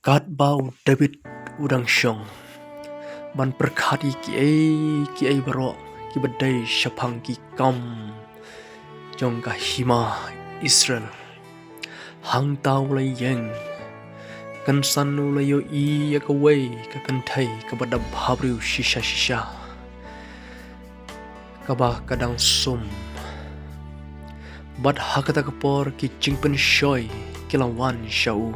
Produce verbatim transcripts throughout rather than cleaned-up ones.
Katba u Dabid u dang shong ban pyrkhat ïa kiei kiei baroh kiba dei shaphang ki kam jong ka hima Israel, hangta u la ïeng, kynsan u la ïohi ïa kawei ka kynthei kaba da bhabriew shisha shisha, kaba ka dang sum. Bad ha kata ka por ki jingpynshoi ki la wan sha u,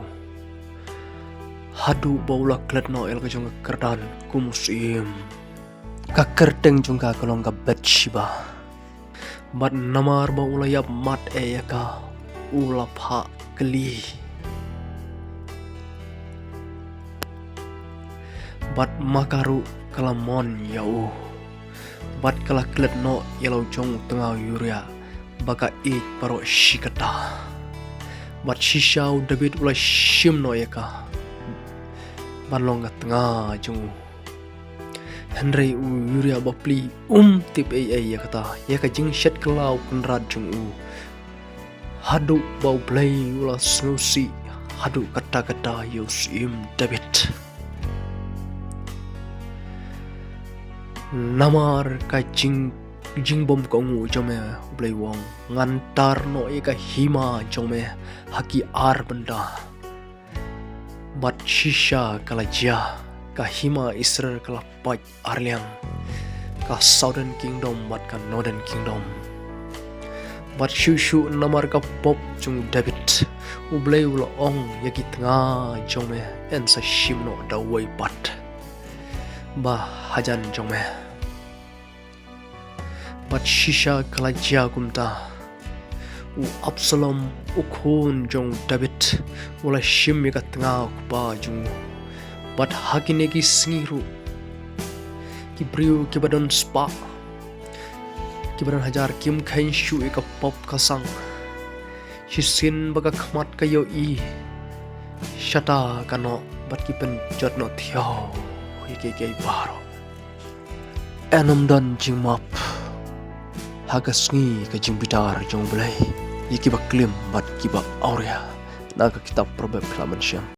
haduh ba u la klet noh ïa la ka jong ka kyrdan kum u syiem. Ka kyrteng jong ka ka long ka Bathsheba. Bad namar ba u la ïap mat eh ïa ka, u la phah kylli. Bad ma ka ruh ka la mon ïa u, bad ka la klet noh ïa la u jong u tnga u Uriah ba ka ïeit baroh shi katta. Bad shisha u Dabid u la shim noh ïa ka ban long ka tnga jong u. Hynrei u Uriah bapli um tip ei ei ïa kata, ïa ka jingshet kylla u kynrad jong u, haduh ba U Blei u la sngewsih haduh katta katta ïa u syiem Dabid. Namar ka jing, jingbymkohnguh jong me, U Blei u ong, ngan tar noh ïa ka hima jong me ha ki ar bynta. Bad shisha ka la jia, ka hima Israel ka la pait arliang, ka Southern Kingdom bad ka Northern Kingdom. Bad shuh shuh namar ka pop jong u Dabid, U Blei u la ong ïa ki tnga jong me, yn sa shim noh da uwei pat ba hajan jong me. Bad shisha ka la jia kumta. U Absalom, u khun jong u Dabid, u la shim ïa ka tnga u kpa jong u. Bad ha kine ki sngi ruh, ki briew kiba don spah, kiba don hajar, kim kheiñ shuh ïa ka pop ka sang. Shisien ba ka khmat ka ïohi, shata ka noh bad ki pynjot noh thiaw ïa kiei kiei baroh. Yn ym don jingmap ha ka sngi ka jingbitar jong U Blei ïa kiba klim bad kiba awria. Na ka kitab Proverb ka la mention.